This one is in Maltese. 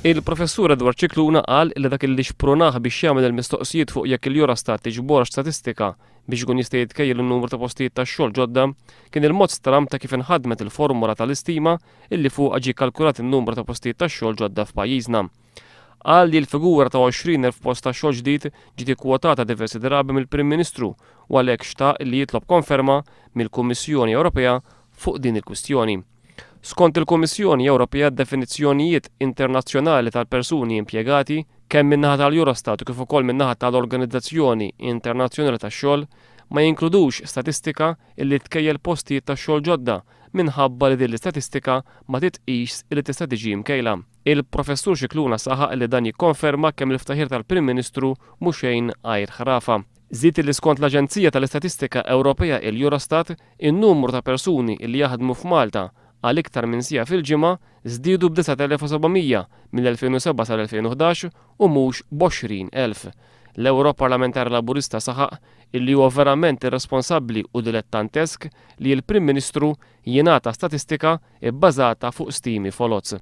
Il-Professur Edward Scicluna qal li dak li xprunah biex jagħmel il-mistoqsijiet fuq jekk il-Eurostat tiġborx statistika biex ikun jista' jitkejjel in-numru ta' postijiet tax-xogħol ġodda kien il-mod stramb ta' kif inħadmet il-formula tal-istima illi fuqha ġie kkalkulat in-numru ta' postijiet tax-xogħol ġodda f'pajjiżna. Qal li l-figura ta' 20,000 post ta' xogħol ġdid ġiet ikkwotata diversi drabi mill-Prim Ministru u għalhekk xtaq li jitlob konferma mill-Kummissjoni Ewropea fuq din il-kwistjoni. Skont il-Kummissjoni Ewropea d-definizzjonijiet internazzjonali tal-persuni impjegati, kemm min-naħa tal-Eurostat u kif ukoll min-naħa tal-Organizzazzjoni Internazzjonali tax-Xogħol, ma jinkludux statistika illi tkejjel postijiet tax-xogħol ġodda minħabba li din l-istatistika ma titqisx illi tista' tiġi mkejla. Il-Professur Scicluna saħaq li dan jikkonferma kemm il-ftaħir tal-Prim Ministru mhu xejn għajr ħrafa. Żied li skont l-Aġenzija tal-Istatistika Ewropea il-Eurostat, in-numru ta' persuni li jaħdmu f'Malta għal iktar minn siegħa fil-ġimgħa żdiedu b'9,700 mill-2007 sal-2011 u mhux b'20,000. L-Ewroparlamentari Laburista saħaq illi huwa verament irresponsabbli u dilettantesk li l-Prim Ministru jingħata statistika bbażata fuq stimi foloz.